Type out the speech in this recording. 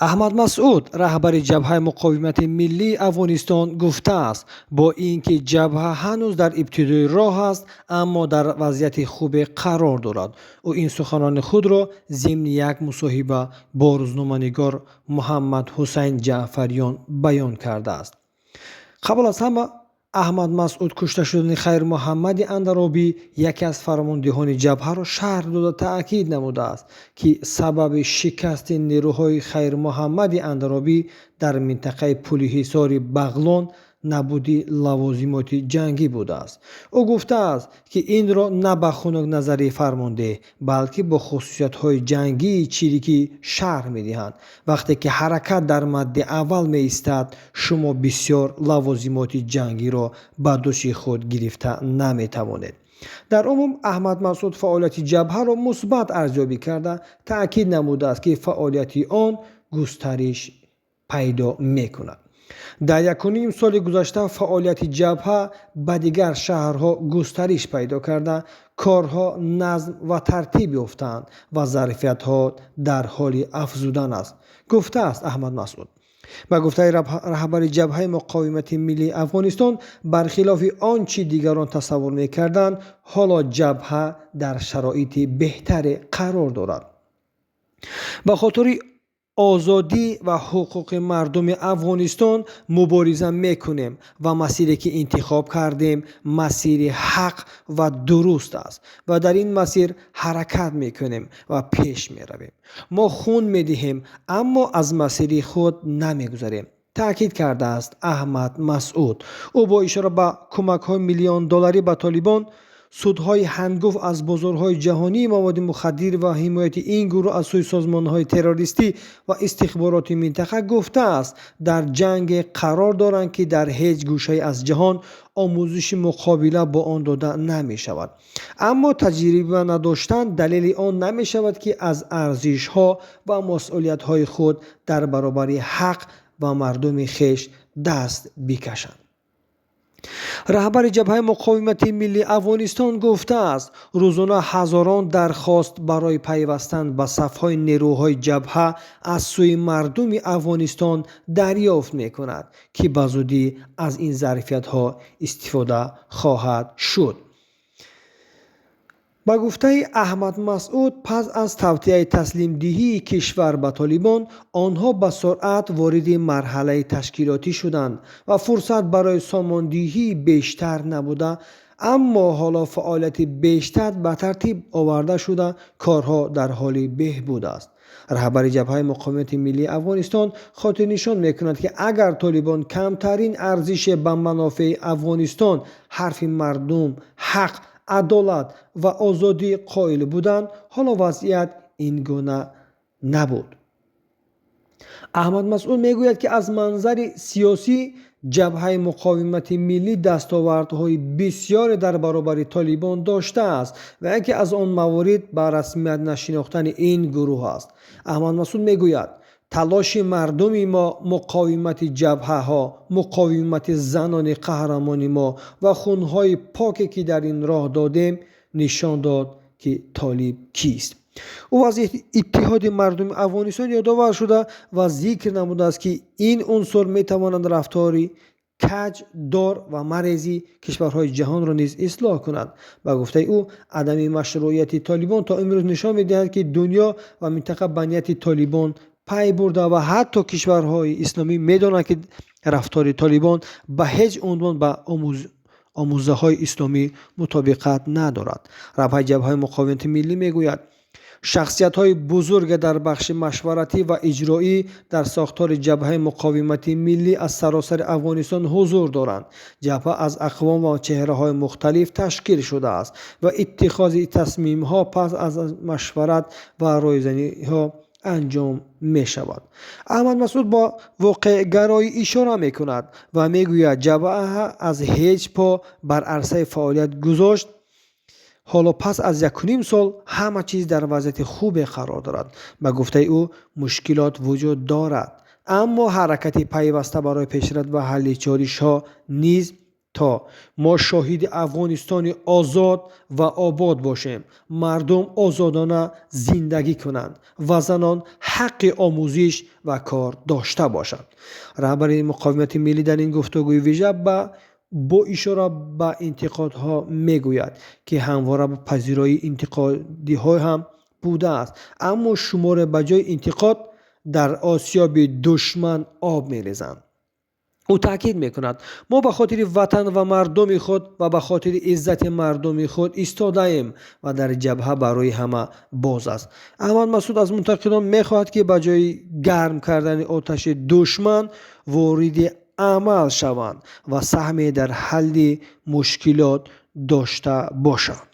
Аҳмад Масъуд, раҳбари Ҷабҳаи муқовимати миллии Афғонистон, гуфтааст, бо ин ки ҷабҳа ҳанӯз дар ибтидои роҳ аст, аммо дар вазъияти хубе қарор дорад. Ӯ ин суханони худро зимни як мусоҳиба бо рӯзноманигор Муҳаммад Ҳусайн Ҷаъфариён баён кардааст. Қабл аз ҳама, Аҳмад Масъуд кушта шудани Хайрмуҳаммади Андаробӣ, яке аз фармондеҳони ҷабҳаро шарҳ дода, таъкид намудааст, ки сабаби шикасти нерӯҳои Хайрмуҳаммади Андаробӣ дар минтақаи Пули Ҳисори Бағлон набуди лавозимоти ҷангӣ будааст. Ӯ гуфтааст, ки инро на ба хунукназарии фармондеҳ, балки бо хусусиятҳои ҷангии чирикӣ шарҳ медиҳанд. Вақте ки ҳаракат дар мадди аввал меистад, шумо бисёр лавозимоти ҷангиро ба дӯши худ гирифта наметавонед. Дар умум, Аҳмад Масъуд фаъолияти ҷабҳаро мусбат арзёбӣ карда, таъкид намудааст, ки фаъолияти он густариш пайдо мекунад. Дар 1.5 соли гузашта фаъолияти ҷабҳа ба дигар шаҳрҳо густариш пайдо карда, корҳо назм ва тартиб ёфтаанд ва зарфиятҳо дар ҳоли афзудан аст, гуфтааст Аҳмад Масъуд. Ба гуфтаи раҳбари Ҷабҳаи муқовимати миллии Афғонистон, бархилофи он чӣ дигарон тасаввур мекарданд, ҳоло ҷабҳа дар шароити беҳтаре қарор дорад. Ба хотири озодӣ ва ҳуқуқи мардуми Афғонистон мубориза мекунем ва масире, ки интихоб кардем, масири ҳақ ва дуруст аст ва дар ин масир ҳаракат мекунем ва пеш меравем. Мо хун медиҳем, аммо аз масири худ намегузарем, таъкид кардааст Аҳмад Масъуд. Ӯ бо ишора ба кӯмакҳои миллиондоларӣ ба Толибон, судҳои ҳангуфт аз бозорҳои ҷаҳонии маводи мухаддир ва ҳимояти ин гурӯҳ аз сӯи созмонҳои террористӣ ва истихбороти минтақа гуфтааст, дар ҷанге қарор доранд, ки дар ҳеҷ гӯшае аз ҷаҳон омӯзиши муқобила бо он дода намешавад. Аммо таҷриба надоштан далели он намешавад, ки аз арзишҳо ва масъулиятҳои худ дар баробари ҳақ ва мардуми хеш даст бикашанд. Раҳбари Ҷабҳаи муқовимати миллии Афғонистон гуфтааст, рӯзона ҳазорон дархост барои пайвастан ба сафҳои нерӯҳои ҷабҳа аз сӯи мардуми Афғонистон дарёфт мекунад, ки ба зудӣ аз ин зарфиятҳо истифода хоҳад шуд. Ба гуфтаи Аҳмад Масъуд, пас аз тавтиаи таслимдиҳии кишвар ба Толибон, онҳо ба суръат вориди марҳалаи ташкилотӣ шуданд ва фурсат барои сомондиҳии бештар набуда, аммо ҳоло фаъолияти бештар ба тартиб оварда шуда, корҳо дар ҳоли беҳбуд аст. Раҳбари Ҷабҳаи муқовимати миллии Афғонистон хотирнишон мекунад, ки агар Толибон камтарин арзише ба манофеи Афғонистон, ҳарфи мардум, ҳақ, адолат ва озодӣ қоил буданд, ҳоло вазъият ин гуна набуд. Аҳмад Масъуд мегӯяд, ки аз манзари сиёсӣ Ҷабҳаи муқовимати миллӣ дастовардҳои бисёре дар баробари Толибон доштааст ва яке аз он маворид ба расмият нашинохтани ин гурӯҳ аст. Аҳмад Масъуд мегӯяд, талоши мардуми мо, муқовимати ҷабҳаҳо, муқовимати занони қаҳрамони мо ва хунҳои поке, ки дар ин роҳ додем, нишон дод, ки Толиб кист. Ӯ аз иттиҳоди мардуми Афғонистон ёдовар шуда ва зикр намудааст, ки ин унсур метавонад рафтори каҷ, дор ва марези кишварҳои ҷаҳонро низ ислоҳ кунад. Ба гуфтаи ӯ, адами машруияти Толибон то имрӯз нишон медиҳад, ки дунё ва минтақа ба нияти Толибон пай бурда ва ҳатто кишварҳои исломӣ медонанд, ки рафтори Толибон ба ҳеҷ унвон ба омӯзаҳои исломӣ мутобиқат надорад. Раҳбари Ҷабҳаи муқовимати миллӣ мегӯяд, шахсиятҳои бузурге дар бахши машваратӣ ва иҷроӣ дар сохтори Ҷабҳаи муқовимати миллӣ аз саросари Афғонистон ҳузур доранд. Ҷабҳа аз ақвом ва чеҳраҳои мухталиф ташкил шудааст ва иттихози тасмимҳо пас аз машварат ва ройзаниҳо анҷом мешавад. Аҳмад Масъуд бо воқеъгароӣ ишора мекунад ва мегӯяд, ҷабҳа аз ҳеҷ по бар арсаи фаъолият гузошт. Ҳоло пас аз 1.5 сол ҳама чиз дар вазъияти хубе қарор дорад. Ба гуфтаи ӯ, мушкилот вуҷуд дорад, аммо ҳаракати пайваста барои пешрафт ва ҳалли чолишҳо низ То мо шоҳиди Афғонистони озод ва обод бошем, мардум озодона зиндагӣ кунанд ва занон ҳаққи омӯзиш ва кор дошта бошанд. Раҳбари Муқовимати миллӣ дар ин гуфтугӯи вижа бо ишора ба интиқодҳо мегӯяд, ки ҳамвора ба пазироии интиқодиҳо ҳам будааст, аммо шуморе ба ҷои интиқод дар осиёби душман об мерезанд. Ӯ таъкид мекунад: мо ба хотири ватан ва мардуми худ ва ба хотири иззати мардуми худ истодаем ва дар ҷабҳа барои ҳама боз аст. Аҳмад Масуд аз мунтақидон мехоҳад, ки ба ҷои гарм кардани оташи душман вориди амал шаванд ва саҳме дар ҳалли мушкилот дошта бошанд.